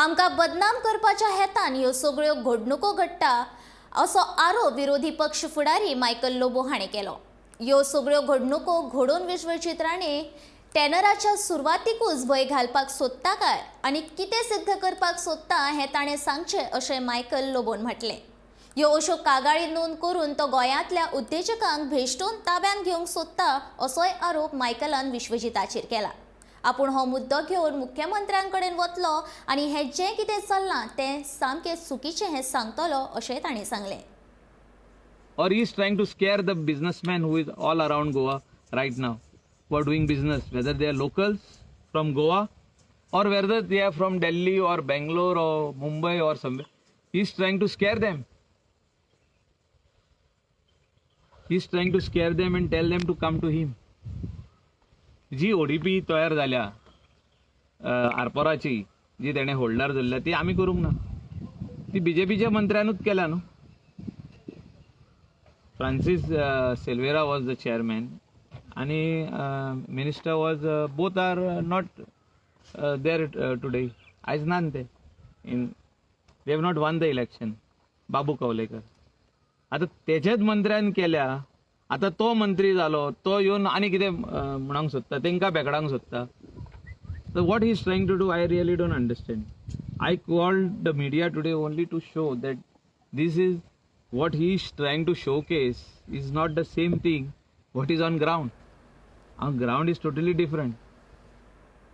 आमकां बदनाम करपाच्या हेतान ह्यो सगळ्यो घडणुको घडटा असो आरोप विरोधी पक्ष फुडारी मायकल लोबो हाणें केलो. ह्यो सगळ्यो घडणुको घडोवन विश्वजीत राणे टॅनराच्या सुरवातीकूच भंय घालपाक सोदता काय आनी कितें सिद्ध करपाक सोदता हें ताणें सांगचें अशें मायकल लोबोन म्हटलें. ह्यो अश्यो कागाळी नोंद करून तो गोंयांतल्या उद्देजकांक भेश्टोवन ताब्यांत घेवंक सोदता असोय आरोप मायकलान विश्वजिताचेर केला. आपूण हो मुद्दो घेवन मुख्यमंत्र्यां कडेन वतलो आनी हें जें कितें चल्लां तें सामकें चुकीचें हें सांगतलो अशें ताणें सांगलें. Or he is trying to scare the businessmen who is all around Goa right now, who are doing business, whether they are locals from Goa or whether they are from Delhi or Bangalore or Mumbai or somewhere. He is trying to scare them. He is trying to scare them and tell them to come to him. Ji ODP तयार जाल्या आरपोराची, जी तेणें holder धरल्या, ती आमी करूंक ना, ती बीजेपीच्या मंत्र्यानूच केल्या न्हू. Francis Silveira was the chairman आणि minister was, both are not there today. आयज ना ते in they have not won the election. Babu Kavlekar आतां तेच्याच मंत्र्यान केल्या. आतां तो मंत्री जालो, तो येवन आनी कितें म्हणोंक सोदता, तेंकां बेकडांक सोदता. So what he is trying to do, I really don't understand. I called the media today only to show that this is what he is trying to showcase is not the same thing what is on ground. On ground is totally different.